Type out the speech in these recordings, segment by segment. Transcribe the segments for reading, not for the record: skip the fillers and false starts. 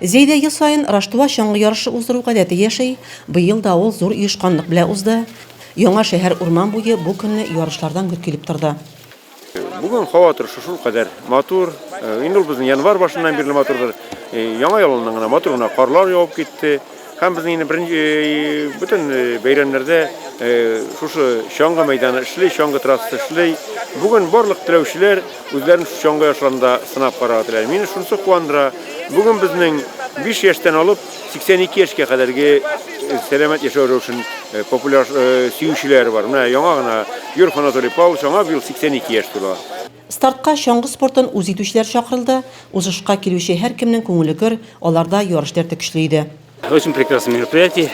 Зәйдә ел саен Раштуа чаңгы ярышы уздыру гадәте яши. Быел да ул зур оешканлык белән узды. Яңа шәһәр урман буе бу көнне ярышлардан гөр килеп торды. Бүген һава торышы шулкадәр матур. Инде ул безнең январь башыннан бирле матурдыр. Яңа ел алдыннан гына матур гына карлар явып китте. Һәм безнең инде беренче бөтен бәйрәмнәрдә шушы чаңгы мәйданы эшли, чаңгы трассасы эшли. Бүген барлык теләүчеләр үзләрен шушы чаңгы ярышларында сынап карарга теләр. Мине шунысы куандыра, бүген безнең 5 яшьтән алып 82 яшькә кадәрге сәламәт яшәү рәвешен популяр сөючеләр бар. Менә яңа гына Юров Анатолий Павлович, аңа быел 82 яшь тула. Стартка чаңгы спортын үз итүчеләр чакырылды. Узышка килүче һәркемнең күңеле көр, аларда ярыш дәрте көчле иде. Очень прекрасное мероприятие.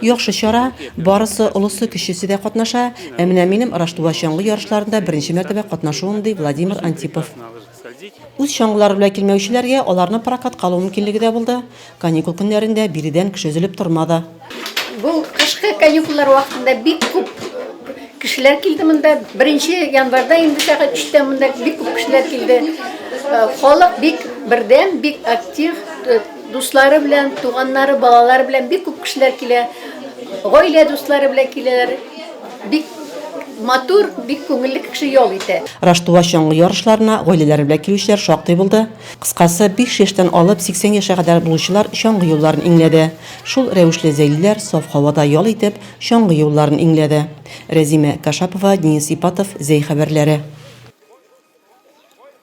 Яхшы чара, барысы, олысы-кечесе дә катнаша. Ә менә минем Раштуа чаңгы ярышларында беренче мәртәбә катнашуым, ди Владимир Антипов. Үз чаңгылары белән килмәүчеләргә аларны прокатка алу мөмкинлеге дә булды. Каникул көннәрендә биредән кеше өзелеп тормады. Бу кышкы каникуллар вакытында бик күп кешеләр килде монда. Беренче январьда инде сәгать өчтә монда бик күп кешеләр килде. Э, халык бик бердәм, бик актив, э, дуслары белән, туганнары, балалары белән бик күп кешеләр килә. Гаилә дуслары белән киләләр. Бик матур, бик күңелле кеше ял итә. Раштуа чаңгы ярышларына гаиләләре белән килүчеләр шактый булды. Кыскасы, 5 яшьтән алып 80 яшькә кадәр булучылар чаңгы юлларын иңләде. Шул рәвешле зәйлеләр саф һавада ял итеп, чаңгы юлларын иңләде. Рәзимә Кашапова, Денис Ипатов, Зәй хәбәрләре.